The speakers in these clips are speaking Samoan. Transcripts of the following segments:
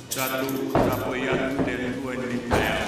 Tatou tapuai atu i le Atua i lenei taeao.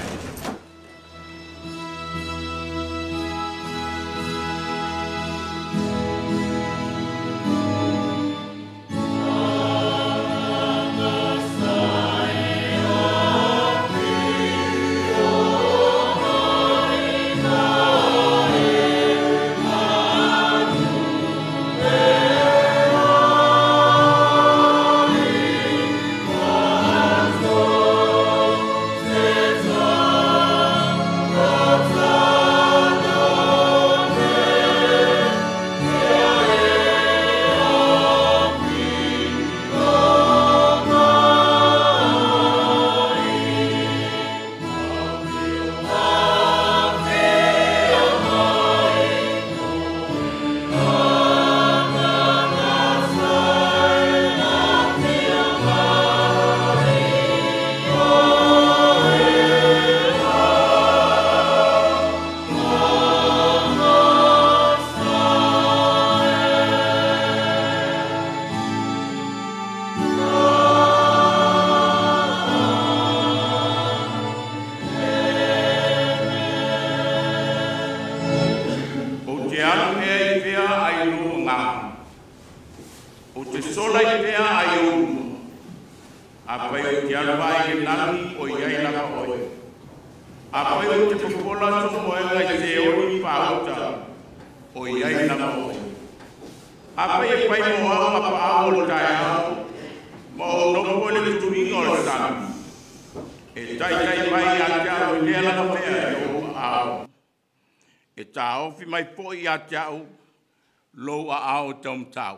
Ou te alu ea i fea ai lou agaga? Ou te sola i fea ai ou luma? Afai ou te alu ae i le lagi, o i ai lava oe. Afai ou te popola sou moega i Seoli paauta, o i ai lava oe. Afai e fai mo au apaau o le taeao, ma ou nofo i le tutuiga o le sami, e taitai mai ia te au i lea lava mea i ou aao. E taofi mai foi ia te au lou aao taumatau.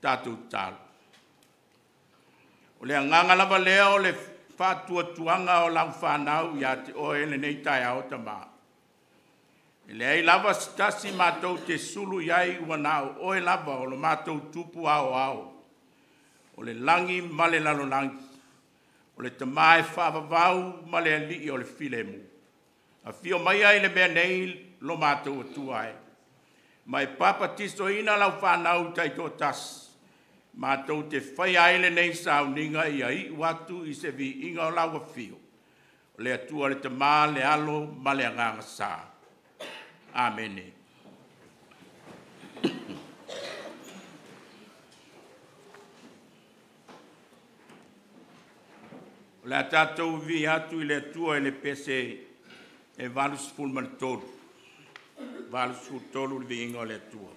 Tatou tatalo. O le agaga lava lea o le faatuatuaga o lau fanau ia te oe lenei taeao Tamā. E leai lava se tasi matou te sulu i ai ua na o oe lava o lo matou tupu aoao. O le lagi ma le lalolagi, o le Tama e faavavau ma le Alii o le filemu. Afio mai ai le mea nei lo matou Atua e. Ma e papatisoina lau fanau taitoatasi, matou te faia ai lenei sauniga ia iu atu i se viiga o lau afio, o le Atua le Tama, le Alo ma le Agaga Sa. Amene. O le a tatou vivii atu i le Atua i le pese e 83. 83 le viiga o le Atua.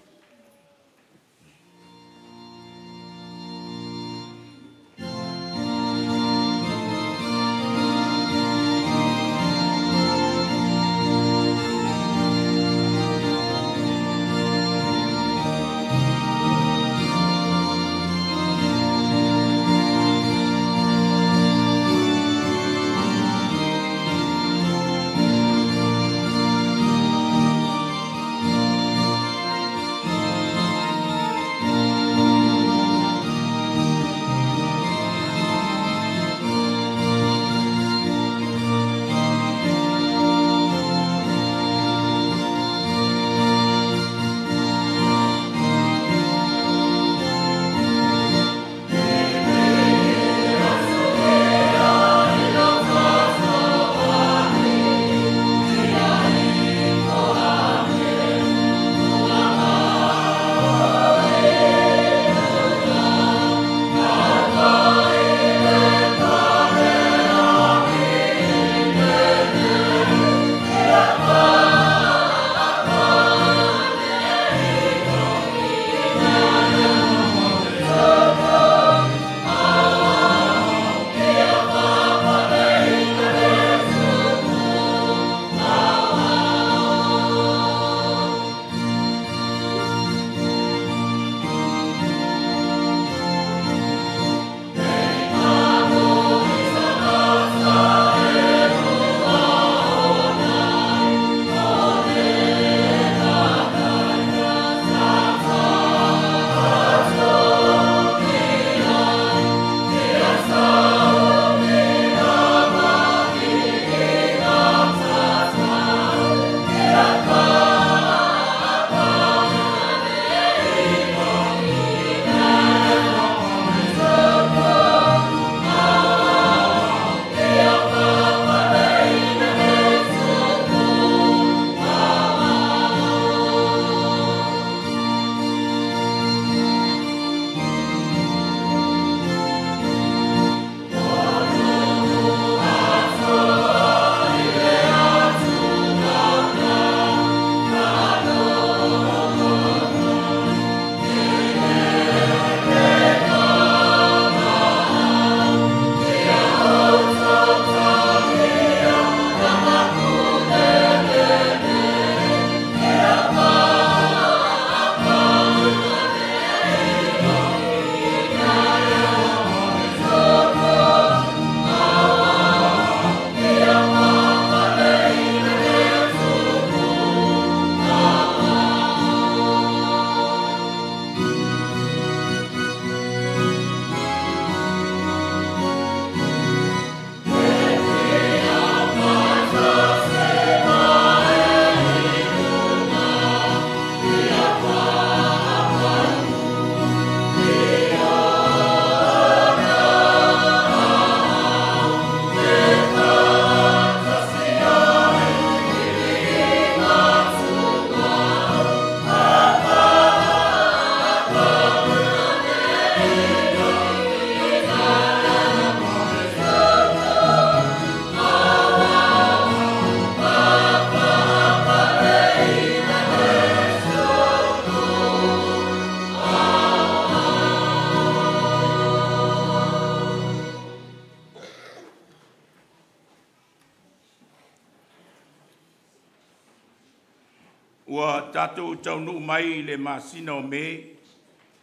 Ua tatou taunuu mai i le masina o Me,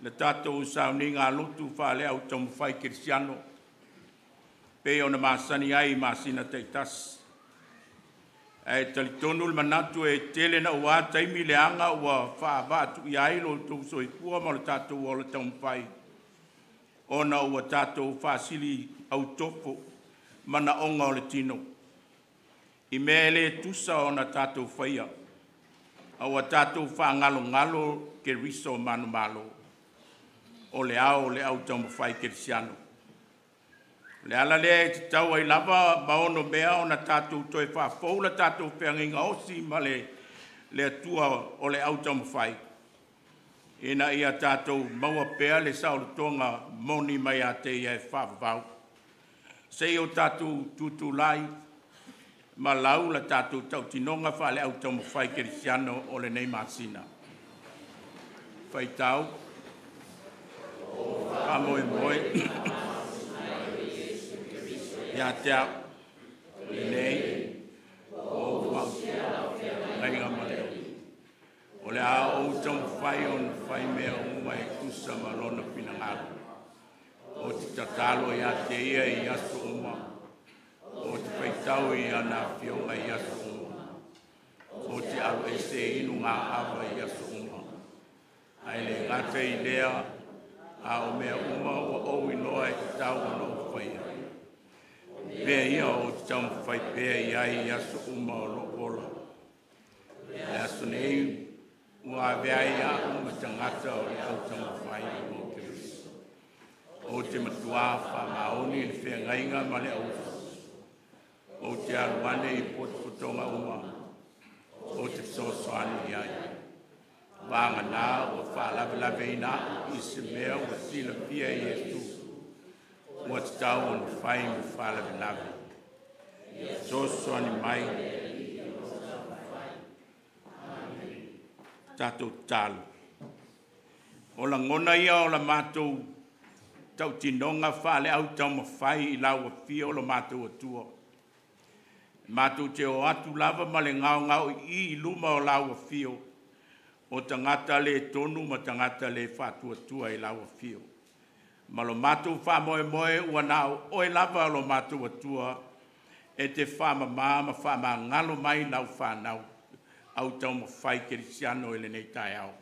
le tatou sauniga lotu faale au taumafai kerisiano, pei ona masani ai i masina taitasi. Ae talitonu le manatu e tele naua taimi leaga ua faavaatuia ai lo outou soifua ma le tatou ola taumafai, ona ua tatou faasili autofo manaoga o le tino, i mea e le tusa ona tatou faia, a ua tatou faagalogalo Keriso manumalo, o le ao o le au taumafai kerisiano. O le ala lea e tatau ai lava ma ono mea ona tatou toe faafou le tatou feagaiga osi ma le Atua o le au taumafai, ina ia tatou maua pea le saolotoga moni mai ia te ia e faavavau. Se i o tatou tutulai ma lau la tatou tautinoga faale au taumafai kerisiano o lenei masina. Faitau, faamoemoe ia te au lenei o faaugaiga ma le o le a ou taumafai ona fai mea uma e tusa ma lona finagalo. O te tatalo ia te ia i aso uma, o te faitau i ana afioga i aso uma, o te alu ese inu ngā ava i aso uma. Ae le gata i lea, a o mea uma ua ou iloa e tatau ona ou faia. Pea ia o te taumafai pea i ai i aso uma o lou ola. Le aso nei ua avea ai au ma tagata o le au taumafai mo Keriso. O te matua faamaoni le feagaiga ma le auuso. O te alu ane i potopotoga uma, o te fesoasoani i ai. Vagana ua faalavelave ina au i se mea ua silafia e Iesu, ua tatau ona fai ma faalavelave. Fesoasoani mai tatou tatalo. O lagona ia o la matou tautinoga faale au taumafai i lau afio o lo matou Atua. Matou te o atu lava ma le gaogao i i luma o lau afio, o tagata le tonu ma tagata le faatuatua i lau afio. Ma lo matou faamoemoe ua na o oe lava lo matou Atua, e te faamama ma faamagalo mai lau whanau, au taumafai kerisiano i lenei taeao.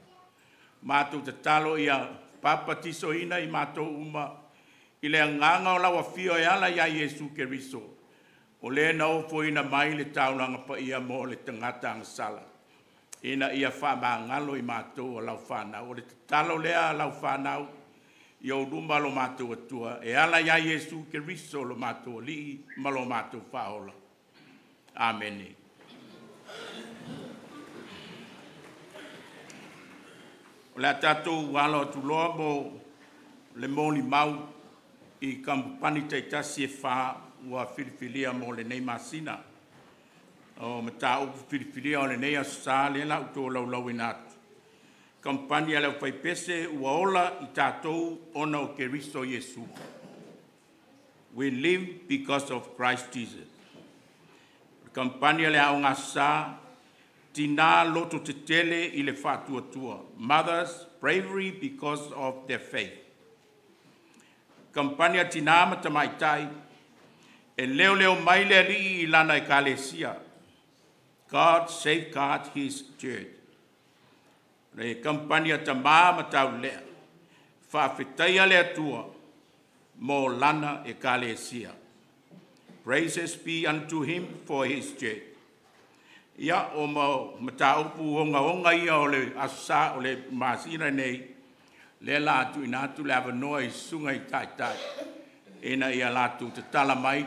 Matou tatalo ia papatisoina i matou uma, i le agaga o lau afio e ala ia Iesu Keriso, o le na ofoina mai le taulaga paia mo le tagata agasala, ina ia faamagalo i matou o lau whanau. O le tatalo lea lau whanau, i o luma lo matou Atua, e ala ia Iesu Keriso lo matou alii ma lo matou faaola. Amene. O le a tatou alo atu loa mo le molimau i kamupani taitasi e fa ua filifilia mo lenei masina. O mataupu filifilia o lenei aso sa lea la ou tolaulauina atu. Kamupani a le aufaipese ua ola i tatou ona o Keriso Iesu. We live because of Christ Jesus. Kamupani a le Aoga Sa, tina loto tetele i le faatuatua. Mothers bravery because of their faith. Kamupani a tina ma tamaitai, e leo leo mai le alii i lana ekalesia. God safeguard his church. Le kamupani a tamā ma taulelea, faafetaia le Atua mo lana ekalesia. Praises be unto him for his church. Ia o ma mataupu ongaonga ia o le aso sa o le masina nei, lea la tuuina atu le avanoa i susuga i taitai, ina ia latou tatala mai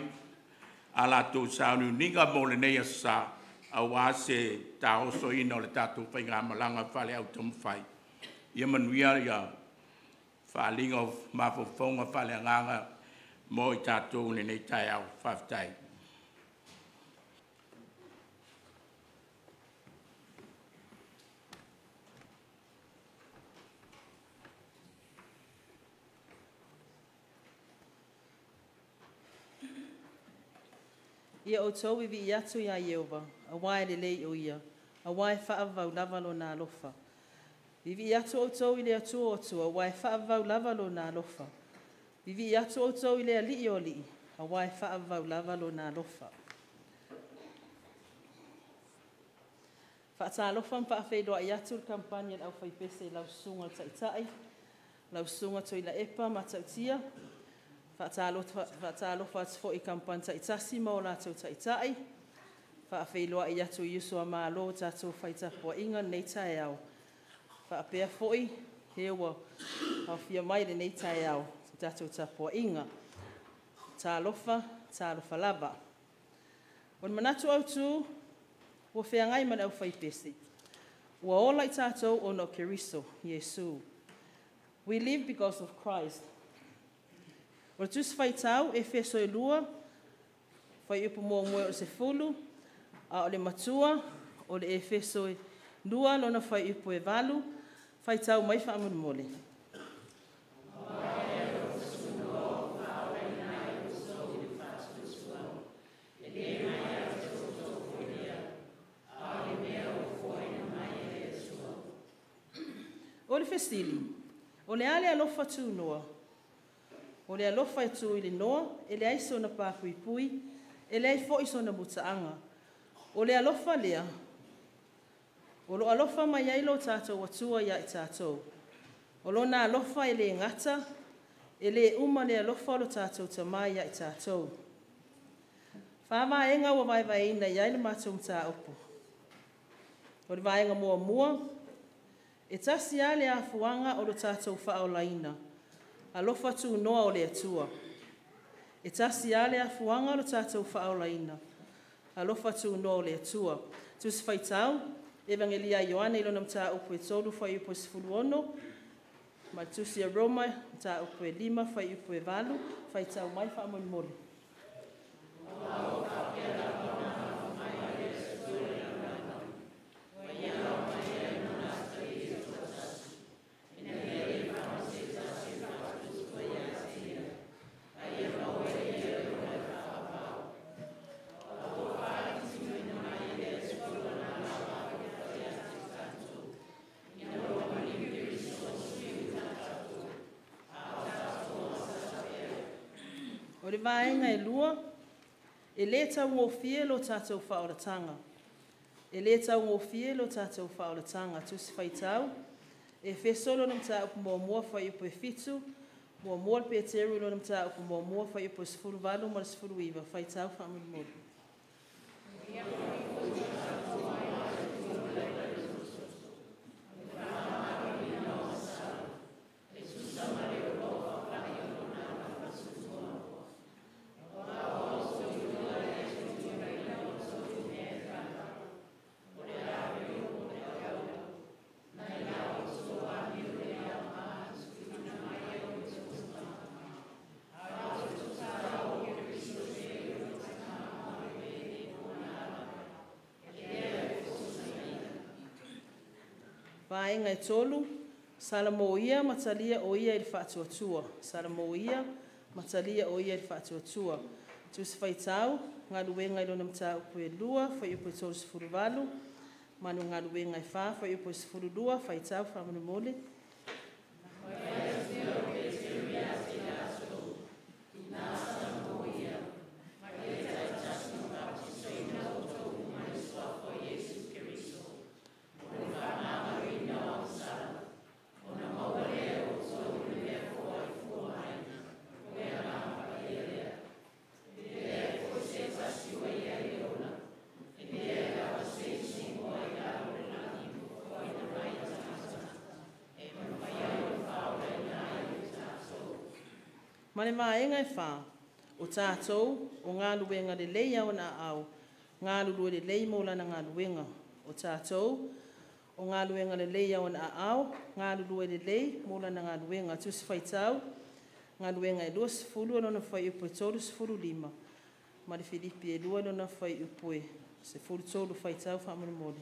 a latou sauniuniga mo lenei aso sa, aua se taosoina o le tatou faigamalaga faale au taumafai. Ia manuia ia faaaliga o mafaufauga faaleagaga mo i tatou lenei taeao. Faafetai. Ia outou viivii atu iā Ieova, auā e lelei o ia, auā e faavavau lava Lona alofa. Vivii atu outou i le Atua o atua, aua e faavavau lava Lona alofa. Vivii atu outou i le Alii o alii, aua e faavavau lava Lona alofa. Faatalofa ma faafeiloai atu le kamupani a le Aufaipese i lau Susuga i le Taitai, lau Susuga Tuilaepa Matautia. Faatalofa atu foi i Kamupani taitasi ma o latou Taitai, faafeiloai atu i uso a Malo ua tatou fai tapuaiga i lenei taeao, faapea foi e ua aofia mai i lenei taeao i le tatou tapuaiga. Talofa, talofa lava. O le manatu autu ua feagai ma le aufaipese, ua ola i tatou ona o Keriso Iesu. We live because of Christ. O le Tusi Faitau Efeso 2 fuaiupu 1-10, a o le matua o le Efeso 2 lona fuaiupu 8. Faitau mai faamolemole. O le fesili; O le a le alofa tunoa? O le alofa e tu i le noa, e leai sona papuipui, e leai foi sona mutaaga. O le alofa lea o lo o alofa mai ai lo tatou Atua ia i tatou. O Lona alofa e le gata, e le uma le alofa o lo tatou Tama ia i tatou. E fa vaega ua vaevaeina i ai le matou mataupu. O le vaega muamua, e tasi lava le afuaga o le tatou faaolaina, alofa tunoa o le Atua. E tasi lava le afuaga o le tatou faaolaina, alofa tunoa o le Atua. Tusi Faitau Evagelia a Ioane i lona mataupu e 3 fuaiupu e 16 ma le Tusi a Roma mataupu e 5 fuaiupu e 8. Faitau mai faamolemole. O le vaega e lua, e le taugofie lo tatou faaolataga. E le taugofie lo tatou faaolataga. Tusi Faitau Efeso lona mataupu muamua fuaiupu e 7, 1 Peteru lona mataupu muamua fuaiupu e 18 ma le 19. Faitau faamolemole. Vaega e 3, Salamoia ma talia o Ia i le faatuatua. Salamoia ma talia o Ia i le faatuatua. Tusi Faitau Galuega i lona mataupu e 2 fuaiupu e 38 ma le Galuega e 4 fuaiupu e 12. Faitau faamolemole. Ma le vaega e fa, o tatou o galuega lelei lava ona aao, galulue lelei mo lana galuega. O tatou o galuega lelei lava ona aao, galulue lelei mo lana galuega. Tusi Faitau Galuega e 20 lona fuaiupu e 35 ma le Filipi e 2 lona fuaiupu e 13. Faitau faamolemole.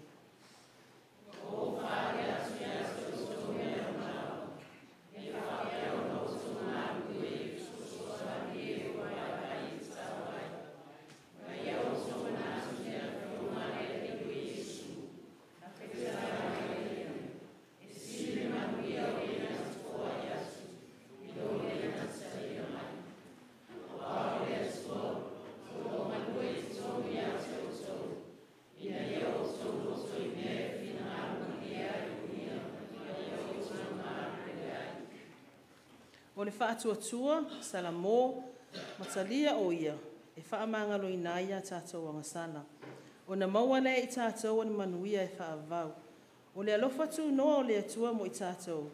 O le faatuatua, salamo ma talia o Ia e faamagaloina ai a tatou agasala, ona maua lea e i tatou o le manuia e faavavau. O le alofa tunoa o le Atua mo i tatou,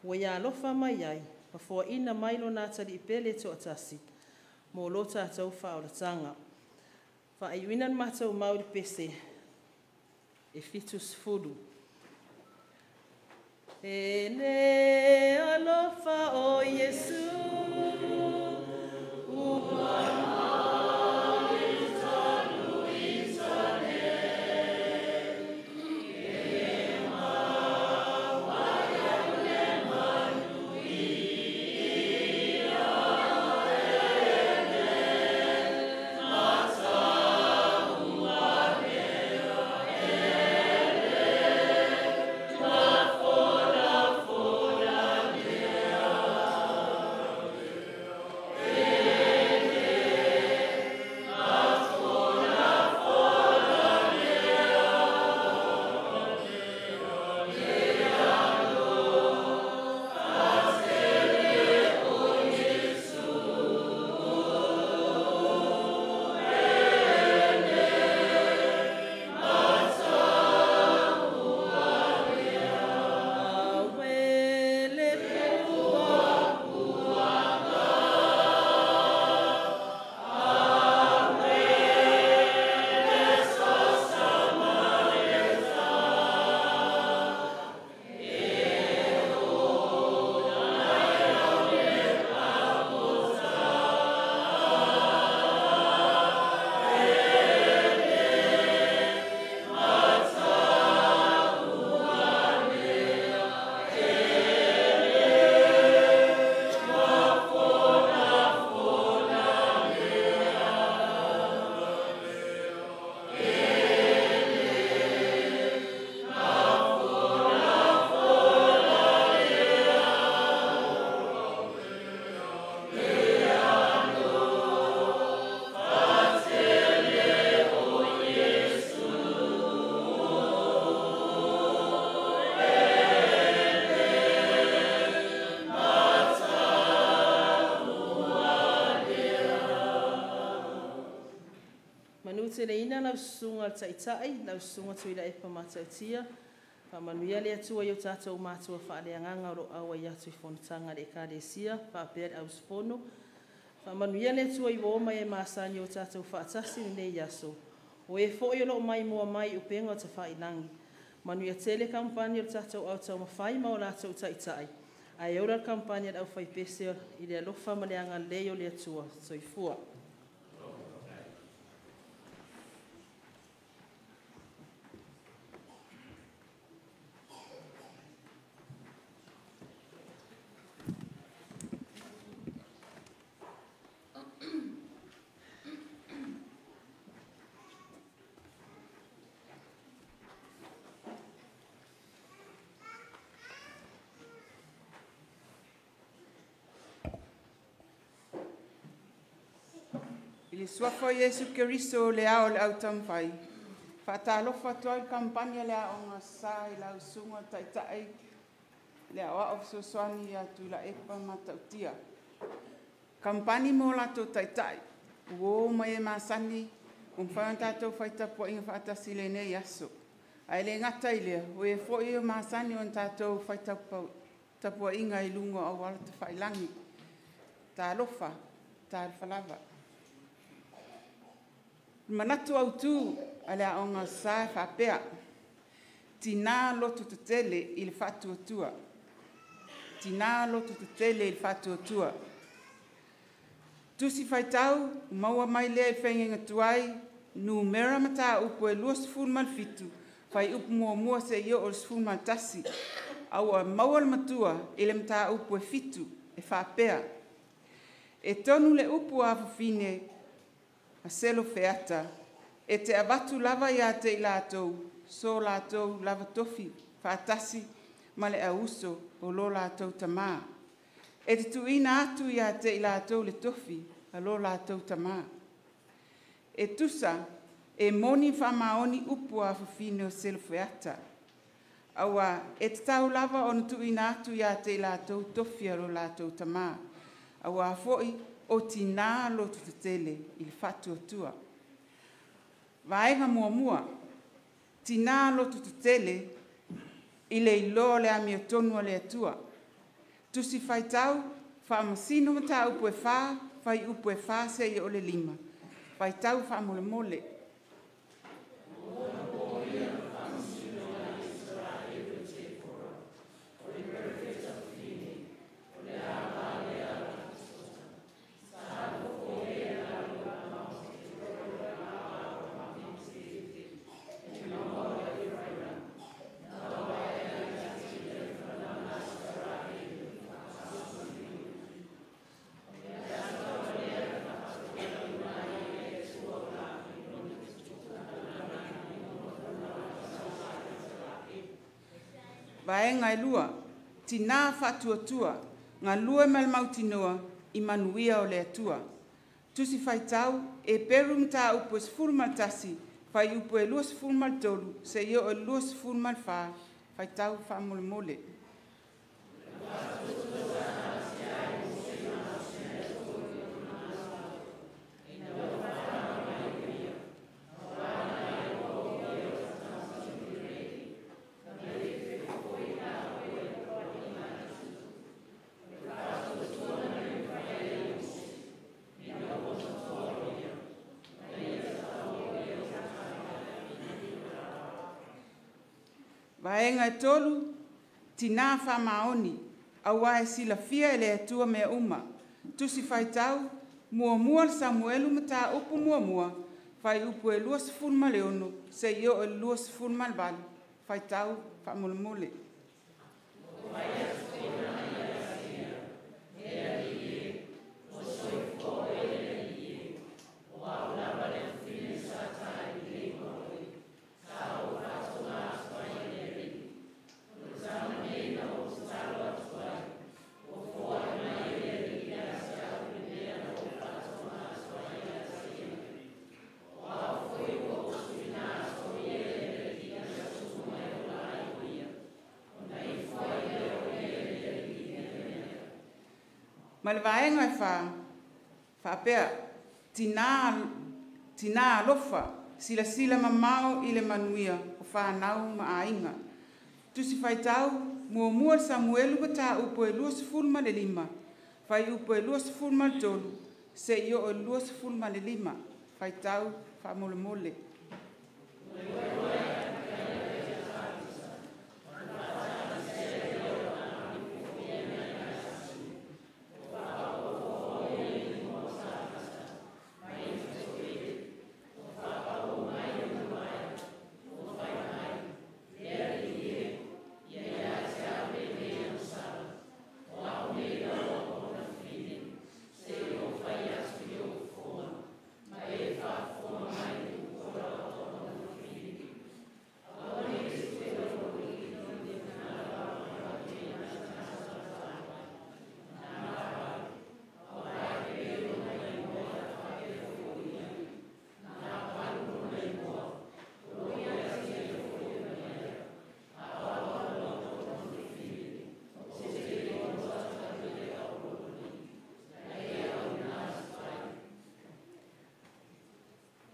ua Ia alofa mai ai, ma foaina mai Lona Atalii Pele e toatasi, mo lo tatou faaolataga. Faaiuina le matou mau i le pese e 70. E le alofa o Iesu, ua Manuteleina lau susuga i le Taitai, lau Susuga Tuilaepa Matautia, faamanuia le Atua i o tatou matua faaleagaga o lo o auai atu i fonotaga a le Ekalesia faapea le auusufono. Faamanuia le Atua i uo ma e masani ua tatou faatasi i lenei aso, o e foi o lo o maimoa mai i upega tafailagi. Manuia tele kamupani a le tatou Au Taumafai ma o latou taitai, ae ola le kamupani a le aufaipese i le alofa ma le agalelei o le Atua. Soifua. I le Suafa o Iesu Keriso o le Ao o le Au Taumafai, e faatalofa atu ai le Kaupani a le Aoga Sa i lau Susuga i le Taitai, le Aoao Fesoasoani ia Tuilaepa Matautia. Kampani ma o latou Taitai, uo ma e masani ua mafai ona tatou fai tapuaiga faatasi i lenei aso. Ae le gata i lea, o e foi ua masani ona tatou fai tapuaiga i luga o auala tafailagi. Talofa, talofa lava. O le manatu autu a le Aoga Sa e faapea, tina lototetele i le faatuatua, tina lototetele i le faatuatua. Tusi Faitau maua mai lea i le Faigaiga Tuai numera mataupu e 27, fuaiupu 1 seia oo i le 11. A ua maua le matua i le mataupu e 7 e faapea; e tonu le upu a afafine a Selofeata, e te avatu lava ia te i latou so latou lava tofi faatasi ma le auuso o lo latou tama. E te tuuina atu ia te i latou le tofi a lo latou tama. E tusa, e moni ma faamaoni upu a afafine o Selofeata, aua e tatau lava ona tuuina atu ia te i latou tofi a lo latou tama. Auā fo'i o tinā loto tetele i le faatuatua. Vaega muamua, tinā loto tetele i le iloa o le amiotonu a le Atua. Tusi Faitau, Faamasino Mataupu e 4, Fuaiupu e 4 seia oo i le 5. Faitau faamolemole. Vaega e lua, tinā faatuatua, galue ma le mautinoa i manuia o le Atua. Tusi Faitau, Eperu Mataupu e 11, Fuaiupu e 23 seia oo i le 24, faitau faamolemole. Vaega e tolu, tinā faamaoni, auā e silafia e le Atua mea uma. Tusi Faitau, muamua le Samuelu Mataupu muamua, fuaiupu e 26 seia oo i le 28, faitau faamolemole. Ma le vaega e fa, faapea, tinā alofa, silasila mamao i le manuia o fanau ma aiga. Tusi Faitau, muamua le Samuelu Mataupu e 25, fuaiupu e 23 seia oo i le 25, faitau faamolemole.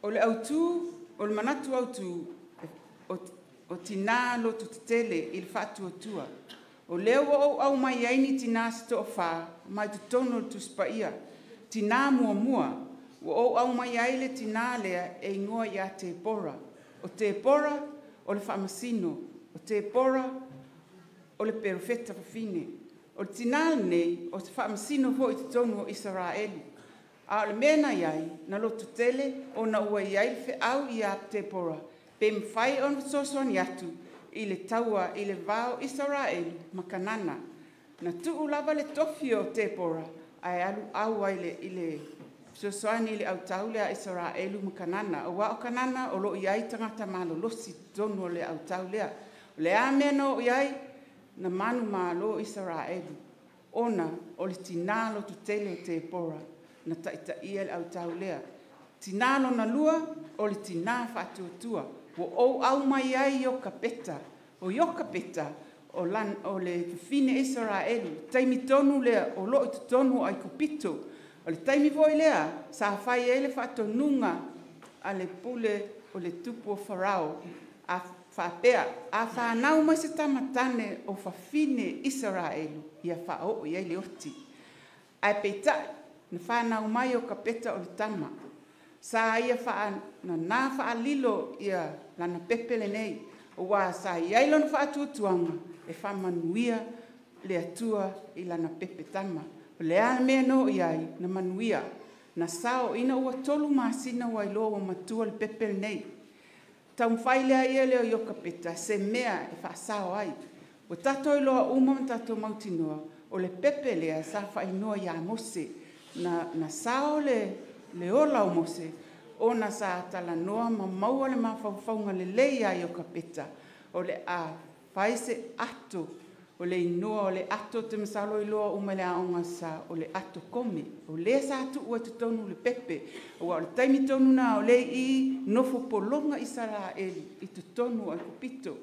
O le autū, o le manatu autū, o tinā loto tetele i le faatuatua. O lea ua ou aumai ai ni tinā se toafā mai totonu o le Tusi Paia. Tinā muamua, ua ou aumai ai le tinā lea e igoa ia Tepora. O Tepora o le faamasino, o Tepora o le perofeta fafine. O le tinā lenei, o se faamasino foi i totonu o Isaraelu. A o le mea na i ai, na loto tele ona ua i ai le feau ia Tepora, pe mafai ona fesoasoani atu i le taua i le va o Isaraelu ma Kanana. Na tuu lava le tofi o Tepora ae alu au ai i le fesoasoani i le autau lea a Isaraelu ma Kanana. Aua o Kanana o lo o i ai tagata malolosi i totonu o le autau lea. O le a mea na oo i ai, na manumalo Isaraelu, ona o le tinā loto tele o Tepora na taitaia le autau lea. Tinā lona lua, o le tinā faatuatua. Ua ou aumai ai Iokapeta. O Iokapeta, o le fafine Isaraelu, taimi tonu lea o loo i totonu o Aikupito. O le taimi foi lea sa fai ai le faatonuga a le pule o le tupu o Farao a faapea, a fanau mai se tamatane o fafine Isaraelu, ia faaoo i ai le oti. Ae peitai, na fanau mai o Kapeta o le tama. Sa ia nana faalilo ia lana pepe lenei, aua sa i ai lona faatuatuaga e faamanuia le Atua i lana pepe tama. O le a le mea na oo i ai, na manuia. Na sao ina ua 3 masina ua iloa ua matua le pepe lenei. Taumafai lea ia o Iokapeta se mea e faasao ai. Ua tatou iloa uma ma tatou mautinoa, o le pepe lea sa faaigoa ia Mose. Na sao le ola o Mose ona sa talanoa ma maua le mafaufauga lelei ia Iokapeta o le a fai se ato, o le igoa o le ato, ou te masalo e iloa uma e le Aoga Sa, o le ato kome. O lea sa tuu ai i totonu le pepe, aua o le taimi tonu lena o lea e nofo pologa Isaraelu i totonu o Aikupito.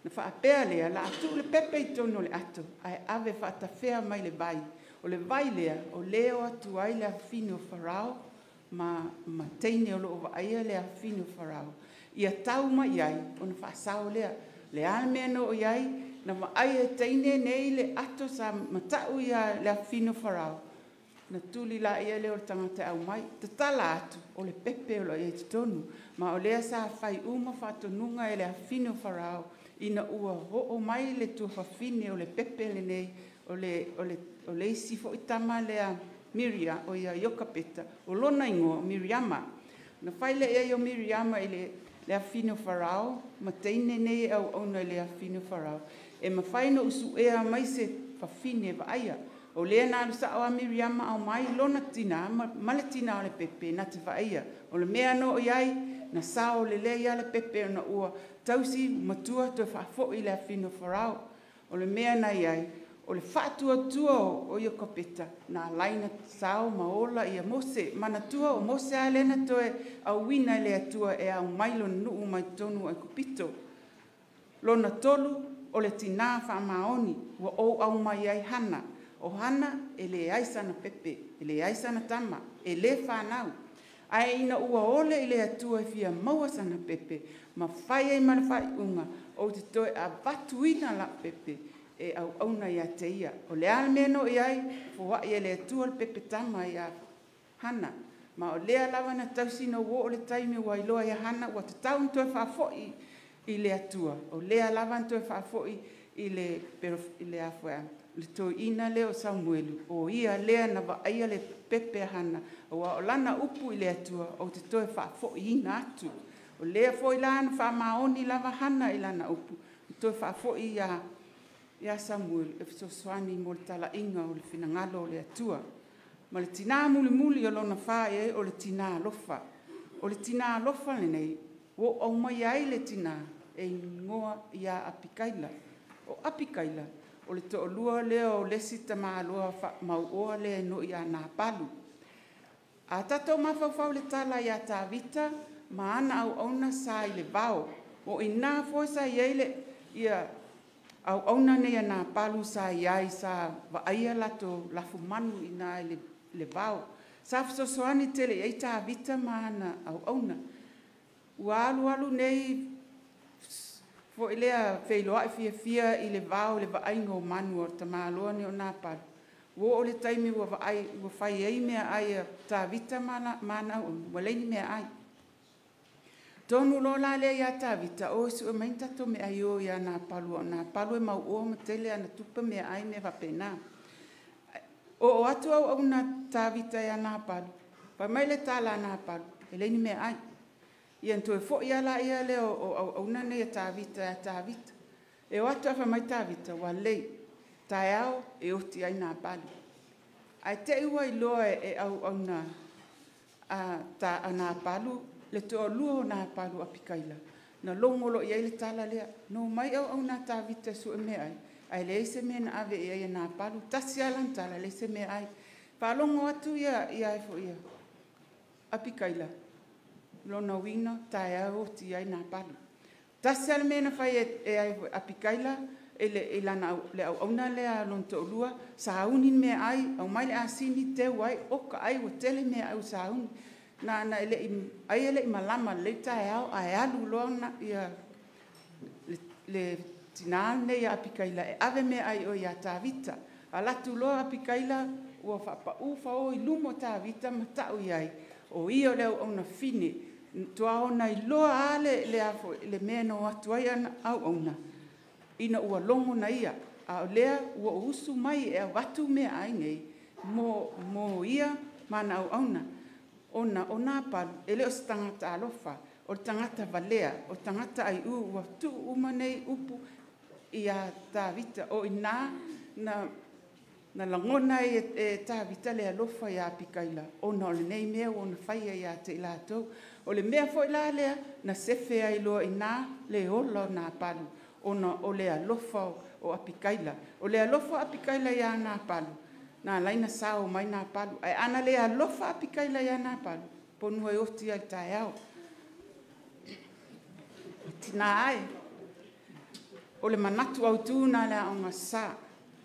Na faapea lea, o le a tuu le pepe i totonu o le ato ae ave faatafea mai le vai. O le vai lea, o lea e o atu ai le afafine o Farao ma teine o lo o vaaia le afafine o Farao, ia tau mai i ai ona faasao lea. O le a le mea na oo i ai, na vaai e teine nei le ato sa matau ia le afafine o Farao, na tuli laia lea o le tagata e aumai, tatala atu, o le pepe o lo o i ai i totonu. Ma o lea sa fai uma faatonuga e le afafine o Farao ina ua oo mai le tuafafine o le pepe lenei, o le isi foi tama lea Miria, o ia Iokapeta, o lona igoa o Miriama. Na fai lea i ai o Miriama i le afafine o Farao ma teine nei e auauna i le afafine o Farao, e mafai ona ou suea mai se fafine e vaaia. O lea na alu sao lava Miriama aumai lona tina ma le tina o le pepe na te vaaia. O le mea na oo i ai, na sao lelei lava le pepe ona ua tausi matua toe faafoi i le afafine o Farao. O le mea na i ai, o le faatuatua o Iokapeta na ala ai ona sao ma ola ia Mose. Manatua o Mose lava lea na toe auina e le Atua e aumai lona nuu mai totonu o Aikupito. Lona tolu, o le tina faamaoni ua ou aumai ai Hana. O Hana e leai sana pepe, e leai sana tama, e le fanau. Ae ina ua ole i le Atua e fia maua sana pepe, ma fai ai ma le faaiuga, ou te toe avatuina lau pepe e auauna ia te ia. O le a le mea na oo i ai, foai e le Atua le pepe tama ia Hana. Ma o lea lava na tausi na ua oo le taimi ua iloa ia Hana ua tatau ona toe faafoi i le Atua. O lea lava na toe faafoi i le toeaina lea o Samuelu, o ia lea na vaaia le pepe a Hana, aua o lana upu i le Atua, ou te toe faafoiina atu. O lea foi la na faamaoni lava Hana i lana upu, na toe faafoi ia Samuelu e fesoasoani mo le talaiga o le finagalo o le Atua. Ma le tina mulimuli o lona fa i ai, o le tina alofa. O le tina alofa lenei, ua ou aumaia ai le tina e igoa ia Apikaila. O Apikaila, o le toalua lea o le isi tamaloa mauoa lea e nuu ia Napalu. A tatou mafaufau i le tala ia Tavita ma ana auauna sa i le vao. O i ina foi sa i ai le auauna nei a Napalu sa i ai, sa vaaia latou lafumanu i ina i le vao. Sa fesoasoani tele i ai Tavita ma ana auauna. Ua alu alu nei foi lea feiloai fiafia i le vao i le vaaiga o manu o le tamaloa nei o Napalu. Ua oo le taimi ua vaai, ua fai ai meaai a Tavita ma ana auauna, ua leai ni meaai. Tonu loa la lea ia Tavita, o e sue mai ni tatou meaai o ia Napalu, o Napalu e mauoa ma tele ana tupe meaai mea faapena. Oo atu auauna Tavita ia Napalu, fai mai le tala a Napalu, e leai ni meaai. Ia na toe foi lava ia lea o auauna nei a Tavita ia Tavita. E o atu ae fai mai Tavita, ua lelei, taeao e oti ai Napalu. Ae te i ua iloa e auauna a Napalu, le toalua o Napalu o Apikaila, na logo loa i ai le tala lea. No mai auauna a Tavita e sue meaai, ae leai se mea na ave i ai e Napalu. Tasi lava lana tala, leai se meaai. Faalogo atu ia Apikaila, lona uiga taeao e oti ai Napalu. Tasi lava le mea na fai e Apikaila, I lana le auauna lea lona toalua, sauni le meaai, aumai le asini teu ai, oka ai ua tele meaai ua sauni. Na e le'i ai e le'i malama lelei taeao ae alu loa na ia le tinā lenei ia Apikaila e ave meaai i o ia Tavita. Alu atu loa Apikaila ua faapaū fao i luma o Tavita ma ta'u i ai, o ia o le auauna fine. Faatoa ona iloa lava le mea na o atu ai ana auauna ina ua logo na ia. A o lea ua ou usu mai e avatu meaai nei mo ia ma ana auauna. Ona o Napalu e le o se tagata alofa, o le tagata valea, o le tagata aiū. Ua tuu uma nei upu ia Tavita. O i ina na lagona ai e Tavita le alofa ia Apikaila ona o lenei mea ua ona faia ia te i latou. O le mea foi la lea na sefe ai loa i ina le ola o Napalu ona o le alofa o Apikaila. O le alofa o Apikaila ia Napalu na ala ai ona sao mai Napalu. Ae ana le alofa Apikaila ia Napalu, semeamanu e oti lava i le taeao. Tina e, o le manatu autu lena o le Aoga Aso Sa,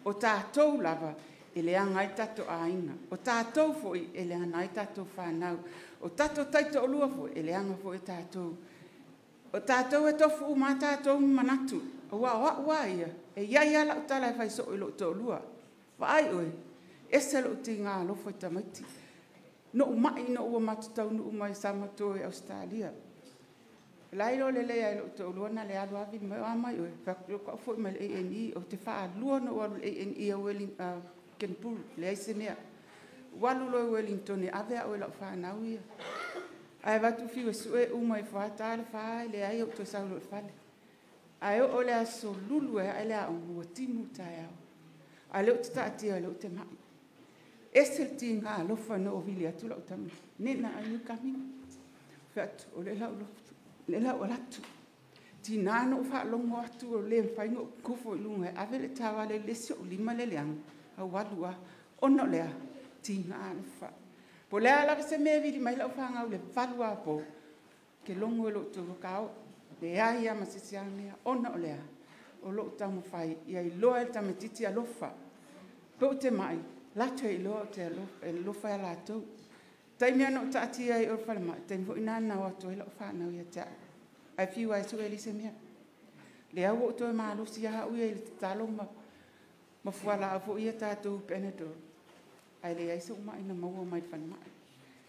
o tatou lava e leaga ai tatou aiga, o tatou foi e leaga ai tatou fanau, o tatou taitoalua foi, e leaga foi tatou. O tatou e tofu uma lava tatou ma manatu, aua o au lava ia, e i ai lava lau tala e fai soo i lou toalua. Vaai oe, e ese lou tiga alofa i tamaiti. Na ou mai ina ua matou taunuu mai Samoa i Ausetalia, o la e iloa lelei lava e lou toalua na o le alu lava vili mai, o a mai oe? Ou fai atu, faatoa ou foi mai le A&E. Ou te faalua ona ou alu i le A&E a Kenepuru, leai se mea. Ou alu loa i Uelintone e ave au e lau fanau ia. Ae avatu fiu e sue uma ifo lava, ta le 4 e leai, ou toe sau loa i le fale. Ae oo i le aso Lulu e ae le aoga, ua timu le taeao, a o lea ou te taatia o lea ou te mai. E ese le tiga alofa ina ua vili atu lau tama, “Nena, are you coming?” Ou fai atu, o lea o le a ou alu atu. Tiga na ou faalogo atu ua le mafai ona ou nofo i luga e ave le taavale i le isi ou lima lea e leaga, ae ou alu lava. Ona o le a? Tiga alofa. Po o le a lava se mea e vili mai ai lau fanau i le 8 a po, ou te logo i lou toalua, ta o. Leai lava ma se isi mea. Ona o le a? O lo o taumafai ia iloa e le tamaitiiti alofa. Pe ou te mai, latou te iloa ou te alofa ia latou. O le taimi lava na ou taatia ai i o i le falemai, o le taimi foi lena na o atu ai lau fanau ia te au. Ae fiu lava e sue e leai se mea. Lea ua ou toe malosi lava au ia i le tatalo ma fualaau foi ia tatou Panadol, ae leai sou mai na maua mai le falemai.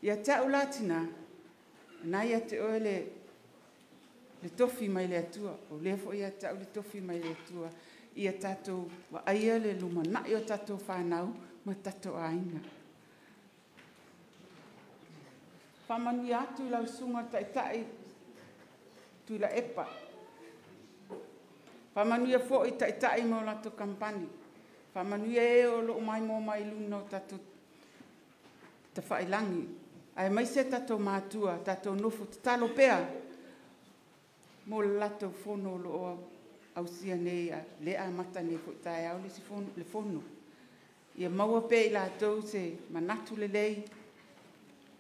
Ia te au la tina, o lena e ia te oe le tofi mai le Atua, o lea foi e ia te au le tofi mai le Atua, ia tatou vaaia le lumanai o tatou fanau ma tatou aiga. Faamanuia atu i lau Susuga i le Taitai Tuilaepa, faamanuia foi i Taitai ma latou kamupani, faamanuia e o lo o maimoa mai i luga o tatou tafailagi, aemaise tatou matua, tatou nofo tatalo pea mo le latou fono o lo o ausia nei, lea e amata nei foi taeao le fono. Ia maua pea e i latou se manatu lelei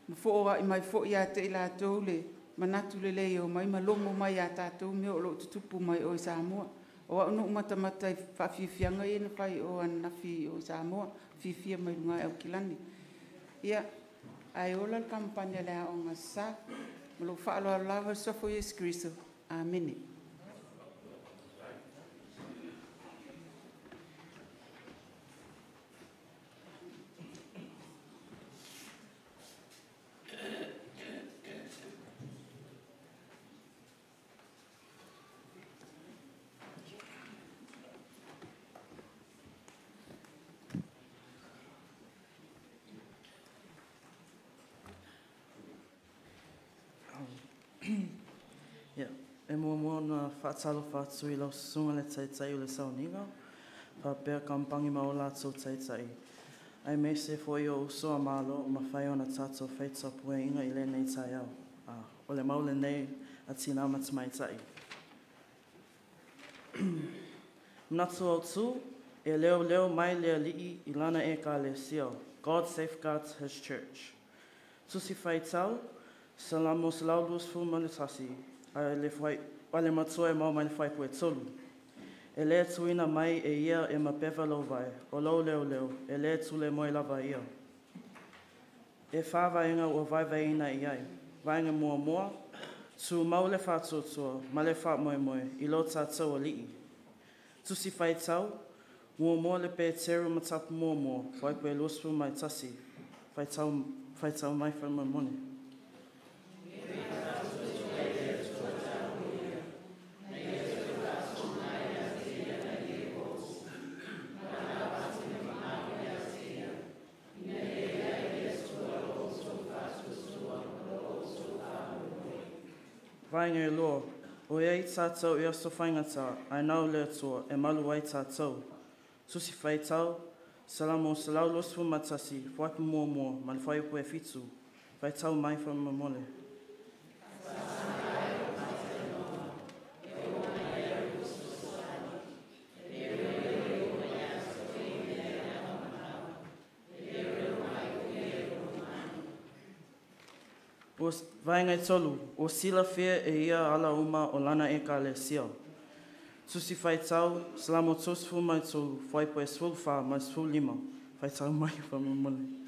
ma foai mai foi ia te i latou le manatu lelei e omai ma logo mai ia tatou mea o lo o tutupu mai o i Samoa. O au na ou matamata i faafiafiaga ia na fai i o ananafi i Samoa, fiafia mai luga i Aukilani. Ia, ae ola le kamupani a le Aoga Aso Sa. Ma lou faaaloalo lava i le Suafa o Iesu Keriso. Amene. E muamua ona faatalofa atu i lau susuga i le Taitai o le Sauniga, faapea kamupani ma o latou taitai, aemaise foi o uso a Malo ua mafai ona tatou faitapueina i lenei taeao. O le mau lenei a tina ma tamaitai. Manatu autu, e leoleo mai le Alii i lana Ekalesia. God safeguards his church. Tusi Faitau, Salamo 121, a le matua e maua mai le fuaiupu e 3. E lē tuuina mai e ia e mapeva lou vae, o lou leoleo, e lē tulemoe lava ia. E whā vaenga ua vaevaeina i ai. Vaega muamua, tumau le faatuatua ma le faamoemoe i lo tatou Alii. Tusi Faitau, muamua le Peteru mataupu muamua, fuaiupu e 21. Faitau, faitau mai faamolemole. Vaega e lua, o i ai tatou i aso faigata, ae na o le Atua e malu ai tatou. Tusi Faitau, Salamo 121, fuaiupu muamua ma le fuaiupu e 7. Faitau mai faamolemole. Vaega e tolu, o silafia e ia ala uma o lana ekalesia. Tusi Faitau, Salamo 33, fuaiupu e 14 ma le 15. Faitau mai faamolemole.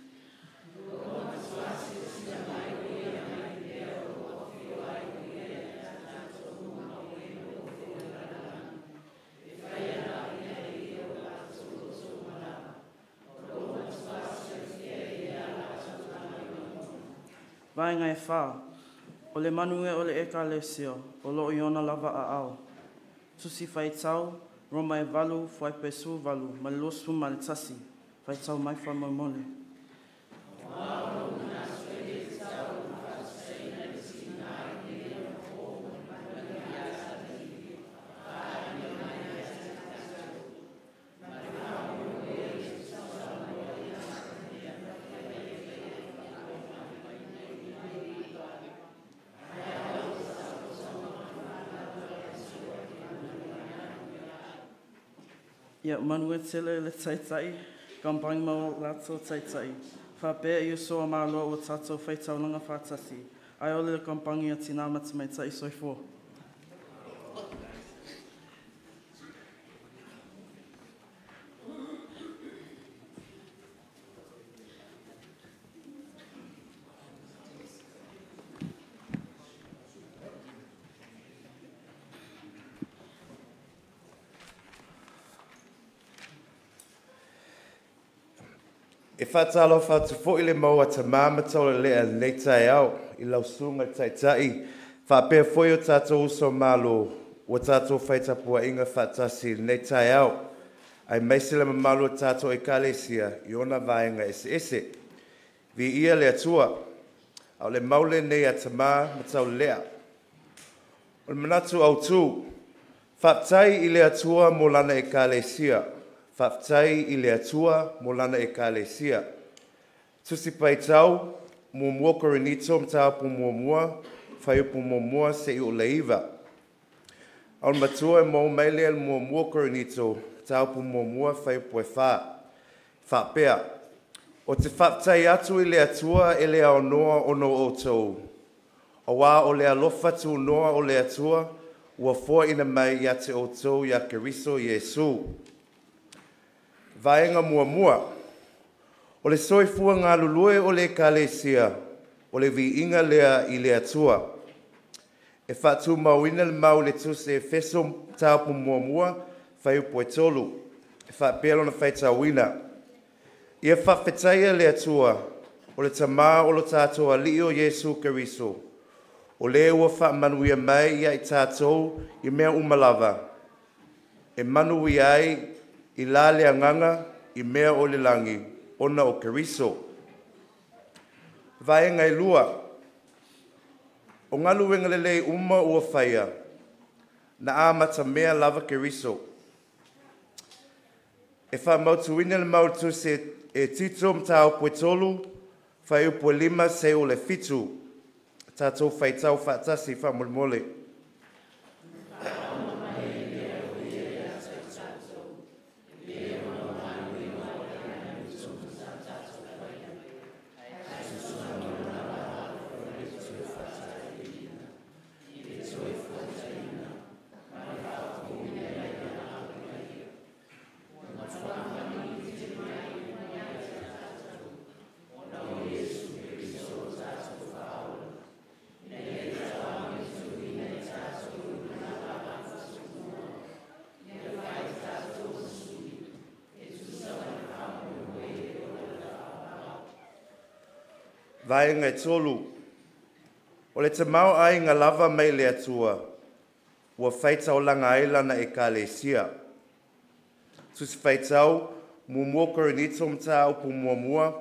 Vaega e whā, o le manuia o le ekalesia, o loo i ona lava aao. Tusi Faitau, Roma e 8, fuaiupu e 18, ma le 21. Faitau mai faamolemole. Ia, manuia tele le taitai, kampangi ma o latou taitai. Faapea i uso a Malo ua tatou faitaulaga faatasi. Ae ole le kampangi a tinā ma tamaitai soifua. E whātalo whātu le maua ta māma taula lea nei taeao i lau susuga taitai faapea foi o tatou uso malo ua tatou faitapuaʻiga faatasi i lenei taeao ai maise le mamalu o tatou ekalesia i ona vaega eseese. Viia le Atua, a o le mau lenei a tamā ma taulelea. O le manatu autū, faafetai i le Atua mo lana ekalesia. Faafetai i le Atua mo lana ekalesia. Tusi Paitau, muamua Korinito mataupu muamua, fuaiupu muamua seia oo i le 9. A o le matua e maua mai lea i le muamua Korinito, mataupu muamua, fuaiupu e 4. Faapea, o te faafetai atu i le Atua e le aonoa ona o outou. Auā o le alofa tunoa o le Atua, ua foaina mai ia te outou ia Keriso Iesu. Vaega muamua, o le soifua galulue o le ekalesia, o le viiga lea i le Atua. E faatumauina le mau i le tusi Efeso mataupu muamua, fuaiupu e 3. E faapea lona faitauina. Ia faafetaia le Atua, o le tamā o lo tatou Alii o Iesu Keriso, o le ua faamanuia mai ia i tatou i mea uma lava, e manuia ai i la le agaga i mea o le lagi, ona o Keriso. Vaega e lua, o galuega lelei uma ua faia, na amatamea lava Keriso. E faamautuina le mau i le tusi e Tito mataupu e 3, fuaiupu e 5 seia oo i le 7. Tatou faitau faatasi faamolemole. Vaega e 3. O le tamau aiga lava mai le Atua, ua faitaulaga ai lana ekalesia. Tusi faitau, 1 Korinito mataupu 1,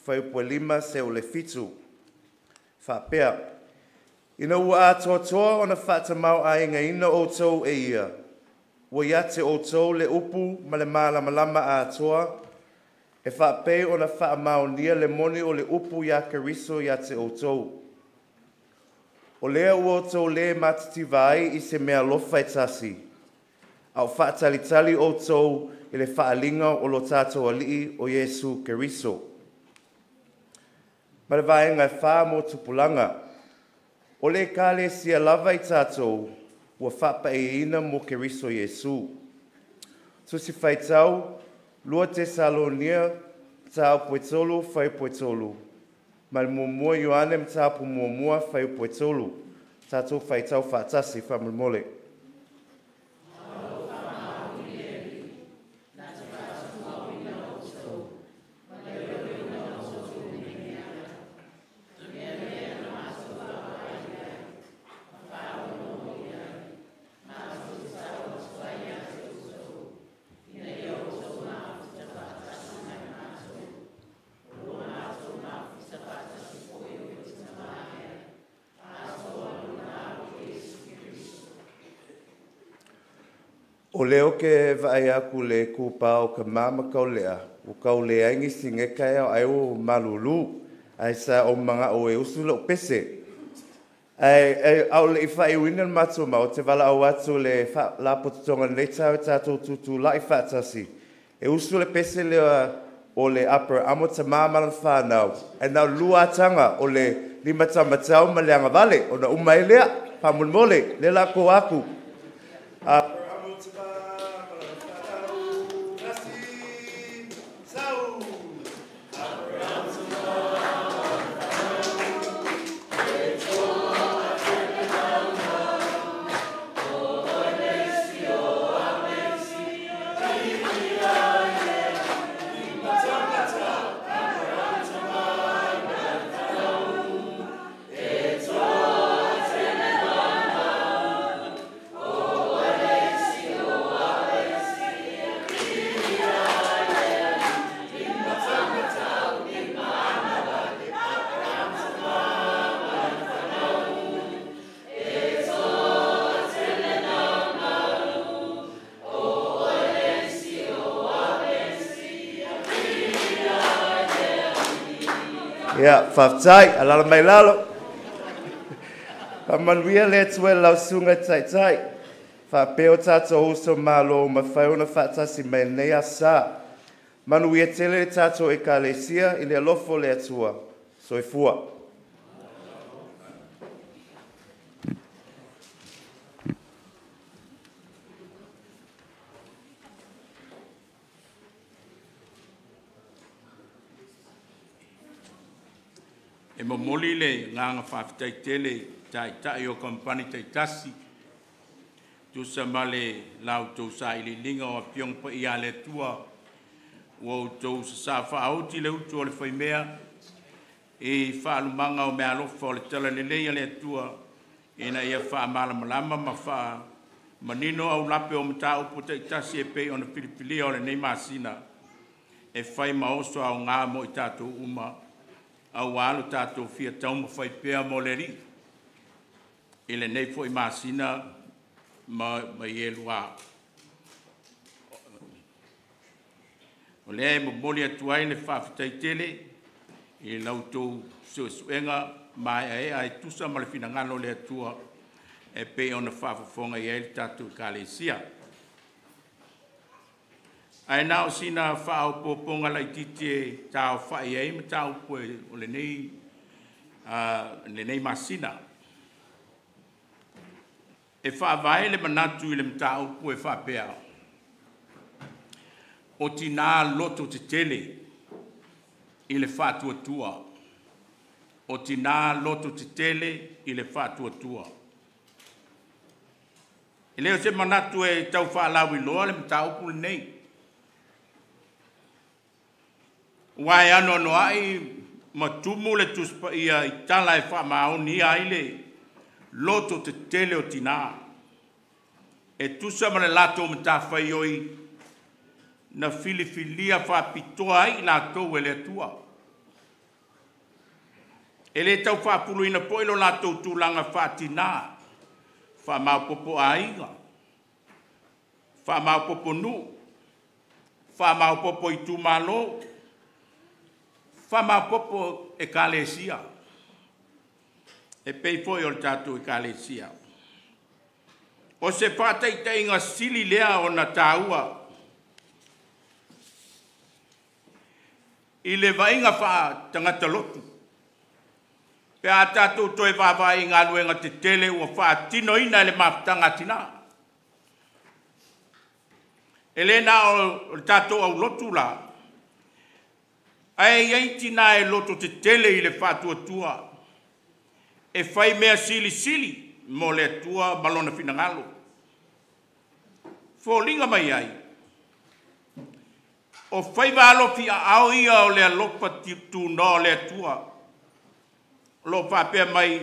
fuaiupu 5 seia oo i le 7. Faapea, ina ua atoatoa ona faatamauaigaina outou e ia, ua ia te outou le upu ma le malamalama atoa, e faapei ona faamaonia le moni o le upu ia Keriso ia te outou. O lea ua outou le matitiva ai i se meaalofa e tasi, a o faatalitali outou i le faaliga o lo tatou Alii o Iesu Keriso. Ma le vaega e 4 mo tupulaga. O le ekalesia lava i tatou ua faapaiaina mo Keriso Iesu. Tusi faitau, 2 Tesalonia, mataupu e 3, fuaiupu e 3. Ma le 1 Ioane mataupu 1, fuaiupu e 3. Tatou faitau faatasi faamolemole. O leo ke vaai aku le kupa o ka mama kau lea, o kau le aingi singe kai au ai o malulu, ai sa o manga o e usu lau pese. Ai au le ifa i wina matu ma o te wala au atu le fa la pototonga nei tau tātou tutu lai whaatasi. E usu le pese lea o le upper amo ta mama lan whanau. E nau lua tanga o le lima tamatau ma leanga vale o na uma e lea, pamulmole, le la ko aku. Ia, whaftai, alala mai lalo. Whamanuia le Atua lau susuga taitai. Faapea o tātou uso malo ma whai ona whaatasi mai nei asa. Manuia tele le tātou ekalesia i le alofa o le Atua. Soifua. E momoli le nganga whawhitai tele tai o kampani taitasi. Tusa ma le lau tau sa ili linga o apiong pa ia le tua. Ua o tau sa whaauti le utu o le whaimea. E whaalumanga o mea alofa o le tala lelei a le atua. Ina ia whaamalamalama ma wha manino au lape o mata upu taitasi e pei ona pilipilia o le nei masina. E whai maoso au ngā mo i tātou uma. Au alu tātou fia tauma whai pea mo le ri. I le nei foi masina ma i elua. O lea e momoli atu ai le faafetai tele i lau tou suesuega maeaea e tusa ma le finagalo o le Atua e pei ona faafofoga i ai le tatou ekalesia. Ae na o sina faaopoopoga laitiiti e taofai ai mataupu o lenei masina. E faavae le manatu i le mataupu e faapea. O tinā loto tetele i le faatuatua. O tinā loto tetele i le faatuatua. E le o se manatu e tau faalauiloa le mataupu lenei. Ua e anoanoai Ma tumu le Tusi Paia i tala e faamaonia ai le loto tetele o tinā e tusa ma le latou matafaioi na filifilia faapitoa ai i latou e le Atua. E le tau faapuluina foi lo latou tulaga faatinā, faamaopoopo aiga, faamaopoopo nuu, faamaopoopo itumalo, faamaopoopo ekalesia, e pei foi o le tatou ekalesia. O se faataitaiga sili lea ona taua i le vaaiga faaletagata lotu, pe a tatou toe vaavaai i galuega tetele ua faatinoina e le mafutaga a tinā. E le na o le tatou aulotu la, ae i ai tinā e loto tetele i le faatuatua e fai mea silisili mo le Atua ma lona finagalo. Foliga mai ai, o faiva alofiaao ia o le alofa tunoa o le Atua, o lo o faapea mai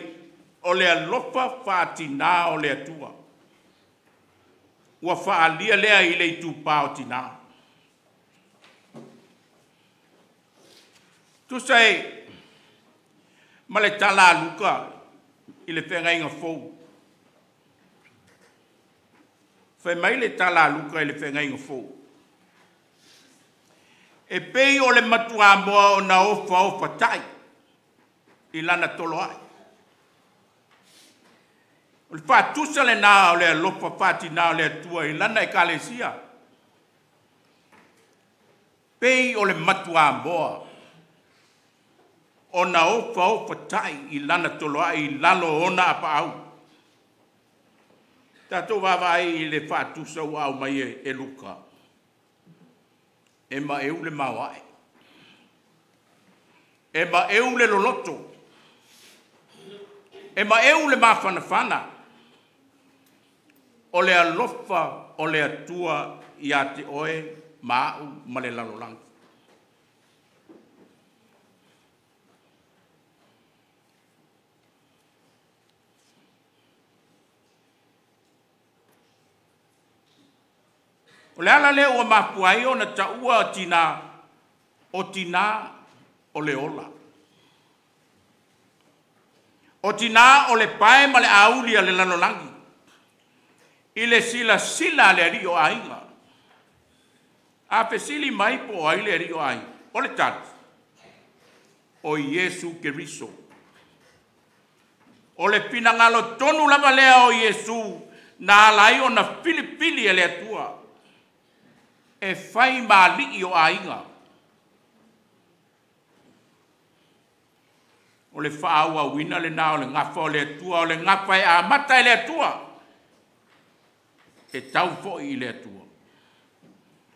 o le alofa faatinā o le Atua, ua faaalia lea i le itupa o tinā. Tusa e ma le tala a Luka i le feagaiga fou. Fai mai le tala a Luka i le feagaiga fou. E pei o le matuamoa ona ofaofatai i lana toloai. O le faatusa lena o le alofa faatinā o le Atua i lana ekalesia. Pei o le matuamoa ona ofaofatai i lana toloai i lalo o ona apaau. Tatou vaavaai i le faatusa ua aumai e Luka. E maeu le maoae. E maeu le loloto. E maeu le mafanafana. O le alofa o le Atua ia te oe ma au ma le lalolagi. O le ala lea ua mafua ai ona taua tinā, o tinā o le ola. O tinā o le pae ma le auli a le lalolagi, i le silasila a le alii o aiga. A fesili mai po o ai le alii o aiga, o le tali, o Iesu Keriso. O le finagalo tonu lava lea o Iesu na ala ai ona filifili e le Atua e fai ma alii o aiga. O le faaauauina lena o le gafa o le Atua, o le gafa e amata e le Atua, e tau foi i le Atua.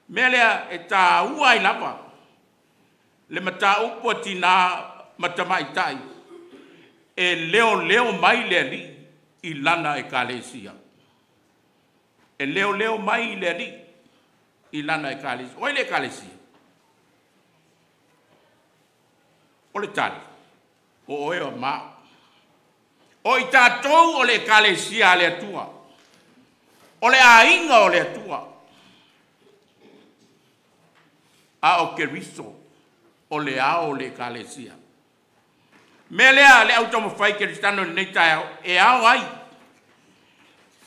Mea lea e tāua ai lava le mataupu a tinā ma tamaitai e leoleo mai le Alii i lana ekalesia. E leoleo mai le Alii i lana ekalesia. O ai le ekalesia? O le tali, o oe o ma. O i tatou o le ekalesia a le Atua. O le aiga o le Atua. A o Keriso o le ao o le ekalesia. Mea lea le au taumafai kerisitano i lenei taeao e ao ai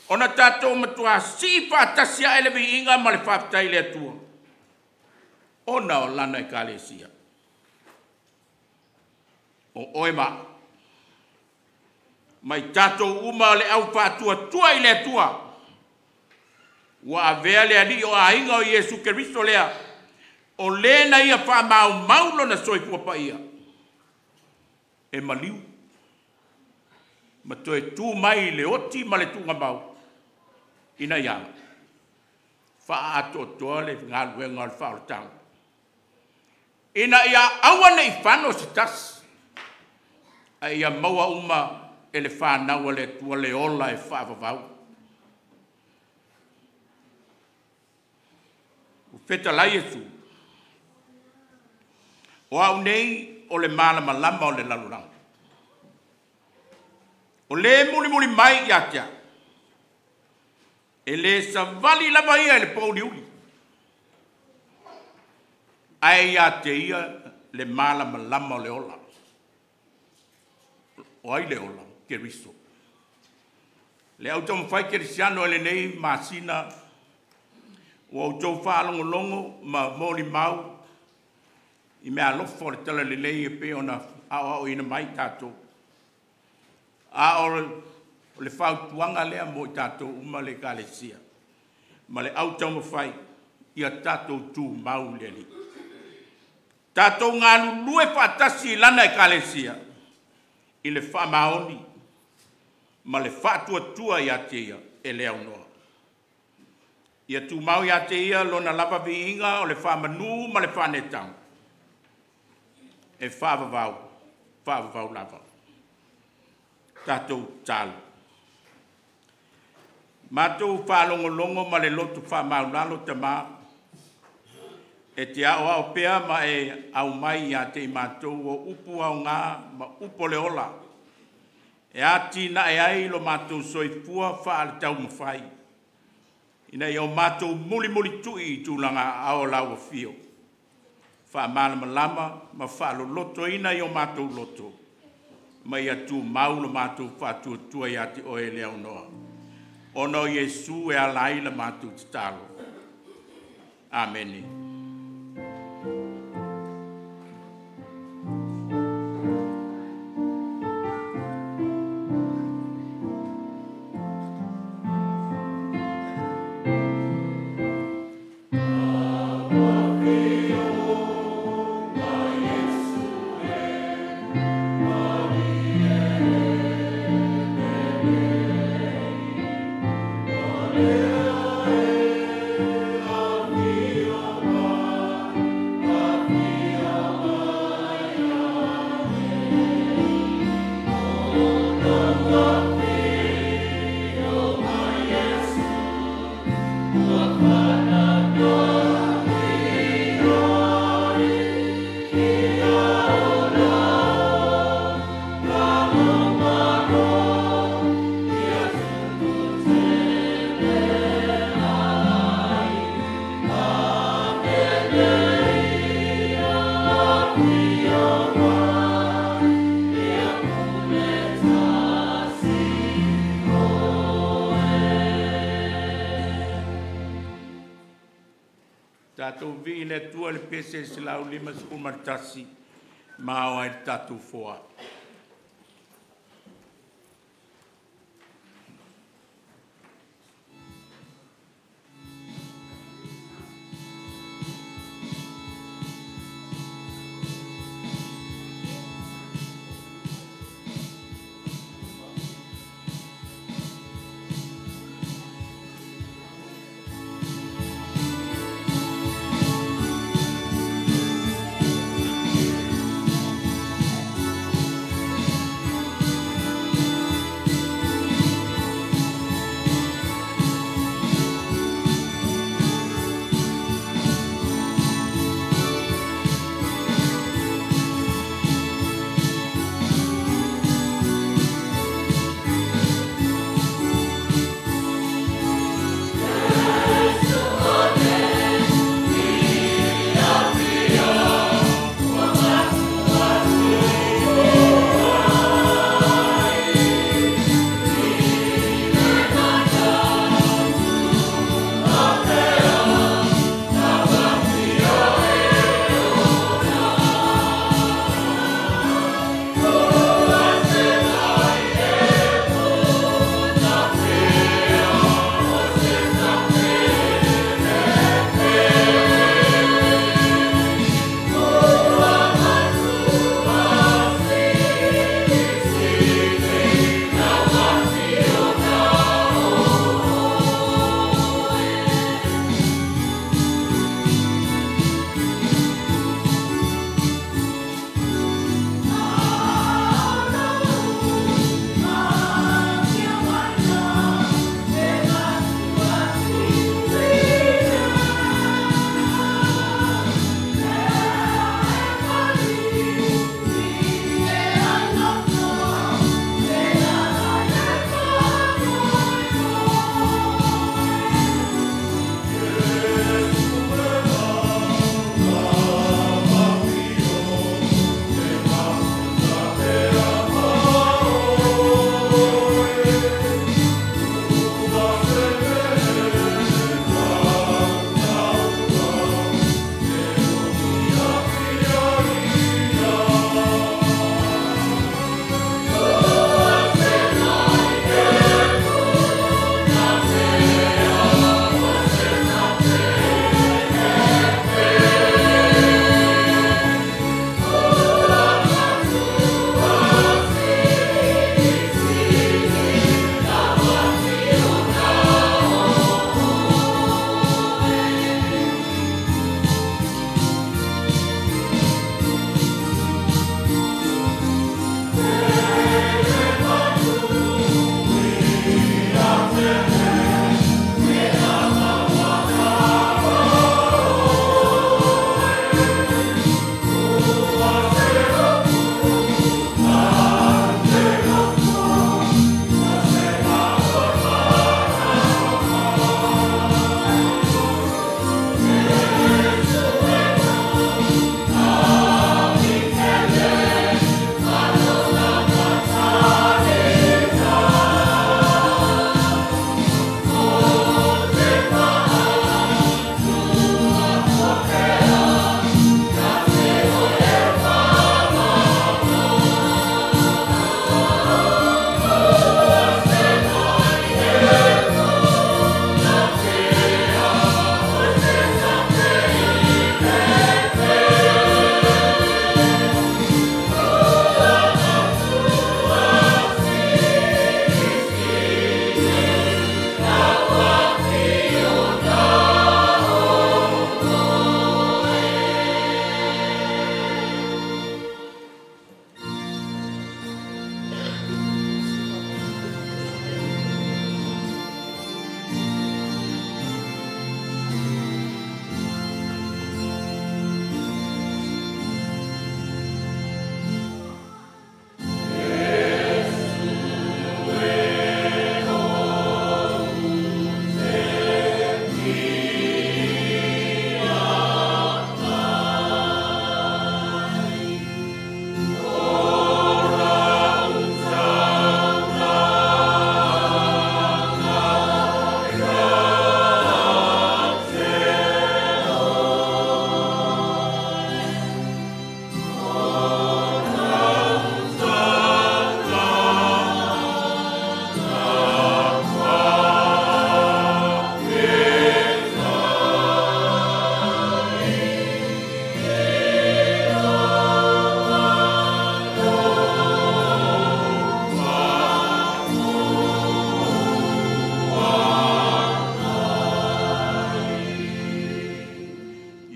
ona tatou matua sii faatasi ae le viiga ma le faafetai i le Atua ona o lana ekalesia. O oe ma mai tatou uma le au faatuatua i le Atua ua avea le alii o aiga o Iesu Keriso lea o le na ia faamaumau lona soifua paia e maliu ma toe tu mai le oti ma le tuugamau ina ia faaatoatoa le galuega o le faaolataga. Ina ia aua nei fano se tasi, ae ia maua uma e le whanau a le Atua le ola e faavavau. Ua fetalai Iesu, o au nei o le malamalama o le lalolagi. O le mulimuli mai ia te au, e le savali lava ia i le pouliuli, ae ia te ia le malamalama o le ola. O ai le ola? Keriso. Le au taumafai kerisiano e lenei masina, ua outou faalogologo ma molimau i mea alofa o le talalelei e pei ona aoaoina mai tatou. A o le fautuaga lea mo i tatou uma le Ekalesia ma le au taumafai ia tatou tumau i le Alii. Tatou galulue faatasi i lana Ekalesia i le faamaoni ma le faatuatua ia te ia e le aunoa. Ia tumau ia te ia lona lava viiga o le faamanu ma le faanetaga e faavavau, faavavau lava. Tatou tatalo. Matou faalogologo ma le loto faamaualalo Tama, e te aoao pea ma e aumai ia te i matou o upu aoga ma upu o le ola, e atinae ai lo matou soifua faale-taumafai, ina ia o matou mulimulitui i tulaga aao o lau afio, faamalamalama ma faalolotoina i o matou loto, ma ia tumau lo matou faatuatua ia te oe e le aunoa. Ona o Iesu e ala ai la matou tatalo. Amene. Tatou vii le Atua i le pese 151 ma ao ai le tatou foai.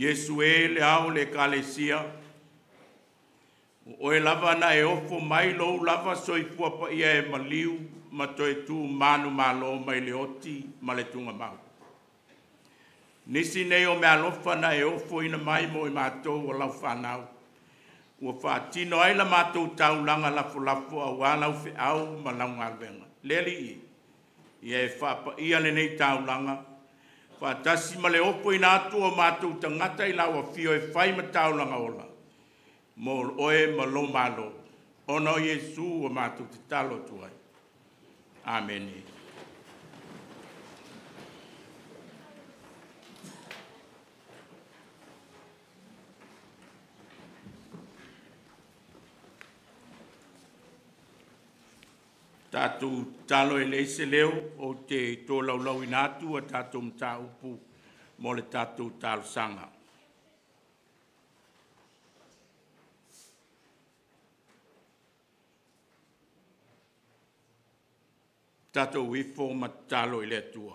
Iesu e le ao le Ekalesia, o oe lava na e ofo mai lou lava soifua paia e maliu ma toe tu manumalo mai le oti ma le tugamau. Nisi nei o meaalofa na e ofoina mai mo i matou o lau fanau, ua faatino ai la matou taulaga lafolafo auā lau feau ma lau galuega. Le Alii, ia e faapaia lenei taulaga, faatasi ma le ofoina atu o matou tagata i lau afio e fai ma taulaga ola, mo oe ma lou Malo, ona o Iesu ua matou tatalo atu ai. Amene. Tatou tatalo e leai se leo, ou te tolaulauina atu a tatou mataupu mo le tatou talosaga. Tatou ifo ma tatalo i le Atua.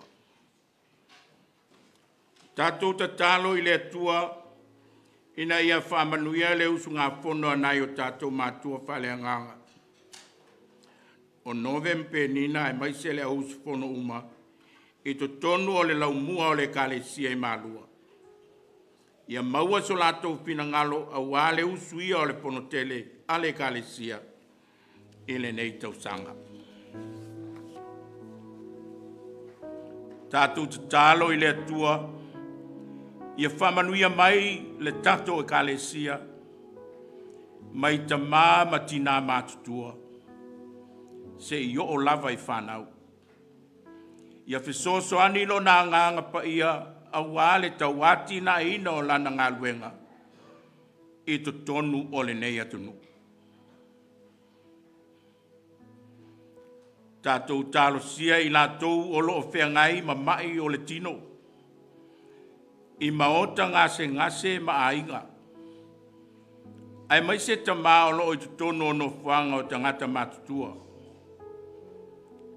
Tatou tatalo i le Atua ina ia faamanuia le usugafono a nai o tatou matua faaleagaga o Nove ma Penina aemaise le au usufono uma i totonu o le laumua o le Ekalesia i Malua. Ia maua so latou finagalo auā le usuia o le fonotele a le Ekalesia i lenei tausaga. Tatou tatalo i le Atua ia faamanuia mai le tatou Ekalesia mai tamā ma tinā matutua seia oo lava i fanau. Ia fesoasoani Lona Agaga Paia auā le tauatiaeina o Lana galuega i totonu o lenei atunuu. Tatou talosia i latou o lo o feagai ma mai o le tino i maota gasegase ma aiga, aemaise tamā o lo o i totonu o nofoaga o tagata matutua.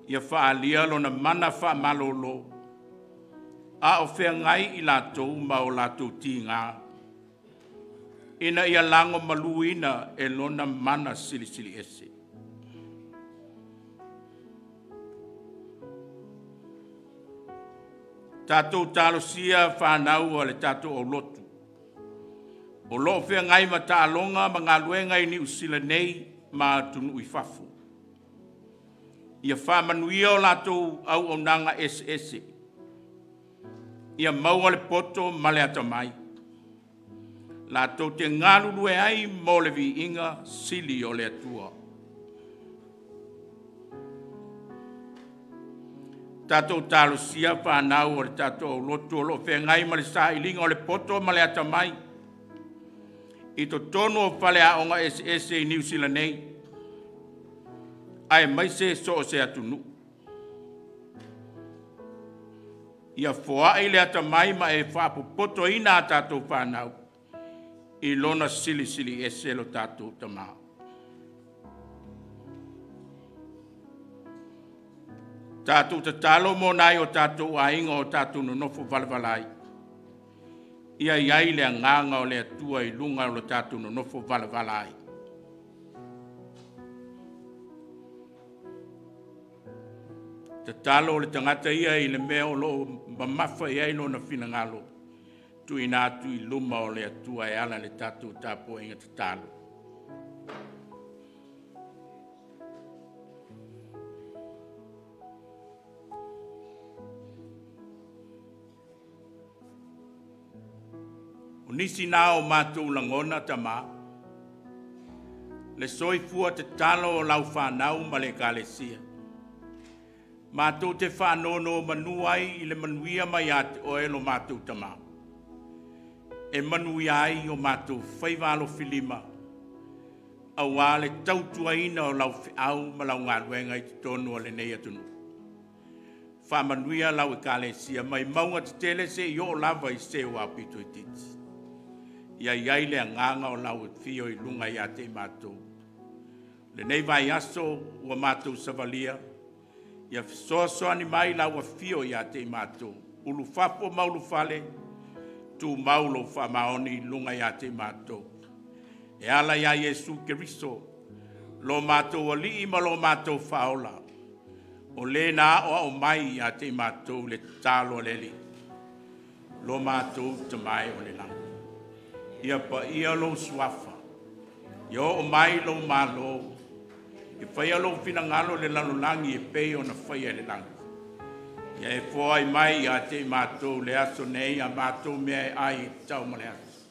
Ia faaalia Lona mana faamalolo a o feagai i latou ma o latou tiga, ina ia lagomaluina e Lona mana silisili ese. Tatou talosia fanau a le tatou aulotu o lo o feagai ma taaloga ma galuega i Niu Sila nei ma atunuu i fafo. Ia faamanuia o latou auaunaga eseese. Ia maua le poto ma le atamai latou te galulue ai mo le viiga sili o le Atua. Tatou talosia fanau o le tatou aulotu o lo o feagai ma le sailiga o le poto ma le atamai i totonu o faleaoga eseese i Niu Sila nei, aemaise so o se atunuu. Ia foai le atamai ma e faapopotoina a tatou fanau i Lona silisili ese lo tatou Tamā. Tatou tatalo mo nai o tatou aiga o tatou nonofo valavala ai. Ia i ai le agaga o le Atua i luga o lo tatou nonofo valavala ai. Tatalo le tagata ia i le mea o lo o mamafa i ai lona finagalo, tuuina atu i luma o le Atua e ala i le tatou tapuaiga tatalo. O nisi na o matou lagona tamā, le soifua tatalo o lau fanau ma le Ekalesia. Matou te faanonomanu ai i le manuia mai ia te oe lo matou Tamā, e manuia ai o matou faiva alofilima, auā le tautuaina o lau feau ma lau galuega i totonu o lenei atunuu. Faamanuia lau Ekalesia mai mauga tetele seia oo lava i se ua aupito itiiti. Ia i ai le agaga o lau afio i luga ia te i matou. Lenei vaiaso ua matou savalia, ia fesoasoani mai lau afio ia te i matou, ulufafo ma ulufale, tumau lou faamaoni i luga ia te i matou. E ala ia Iesu Keriso, lo matou alii ma lo matou faaola, o lē na aoao mai ia te i matou le tatalo a le Alii. Lo matou Tama e o le lagi, ia paia lou suafa, ia oo mai lou malo, e faia lou finagalo i le lalolagi e pei ona faia i le lagi. Ia e foai mai ia te i matou le aso nei a matou mea e ai e tatau ma le aso.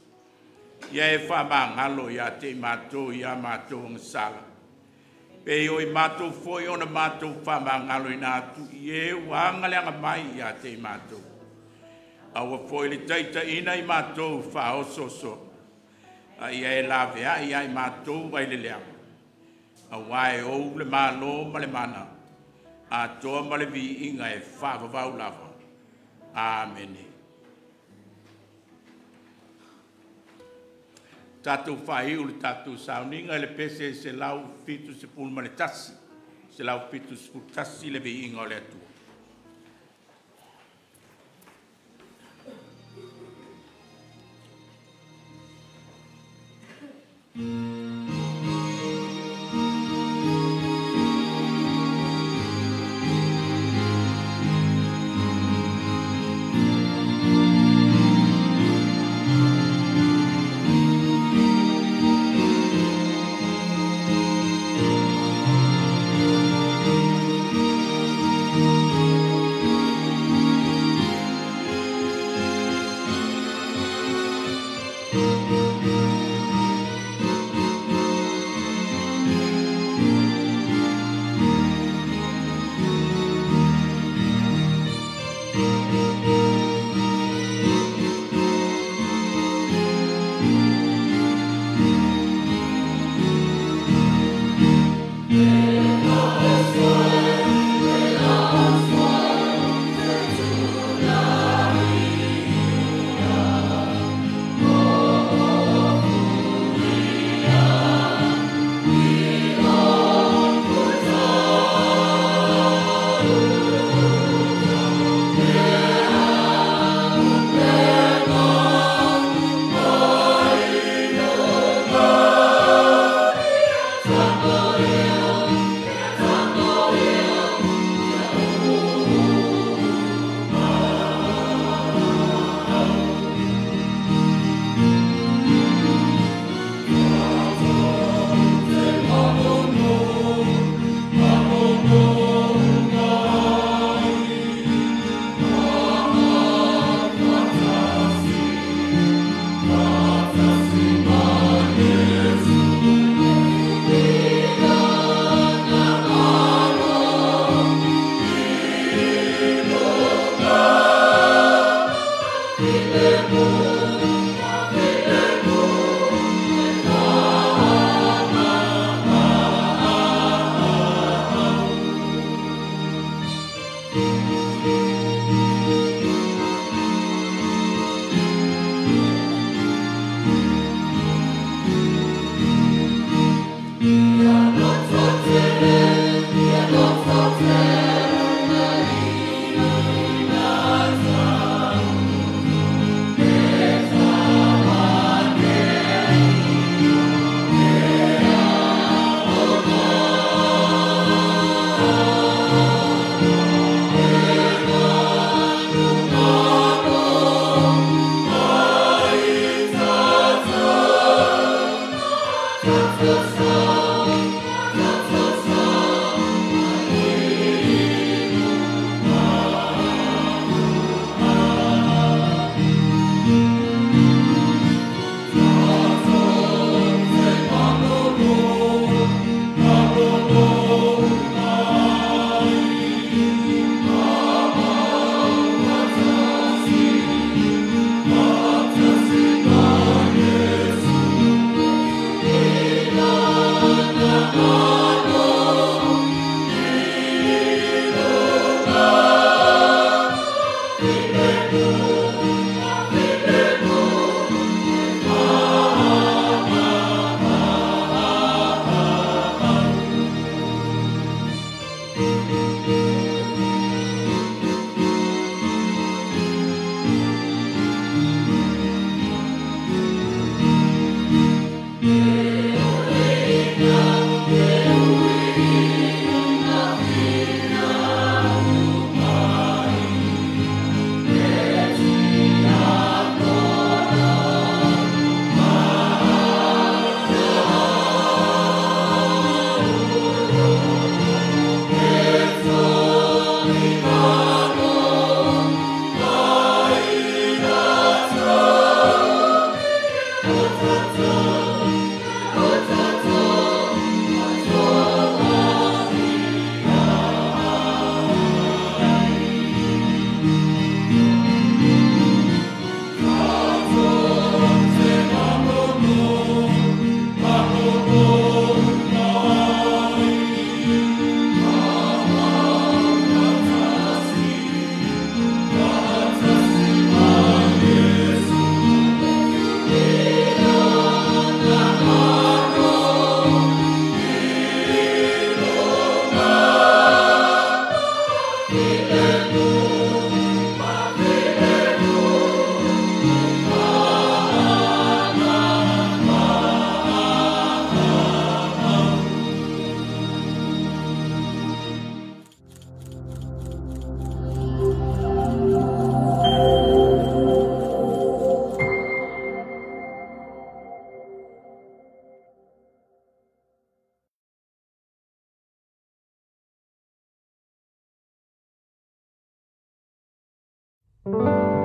Ia e faamagalo ia te i matou ia matou agasala, pei o i matou foi ona matou faamagaloina atu i e ua agaleaga mai ia te i matou. Aua foi le taitaiina i matou faaosoosoga, a ia e laveai ia i matou ai le leaga, auā e ou le Malo ma le mana, atoa ma le viiga e faavavau lava. Amene. Tatou faaiu le tatou sauniga i le pese 171, 171 le viiga o le Atua. You.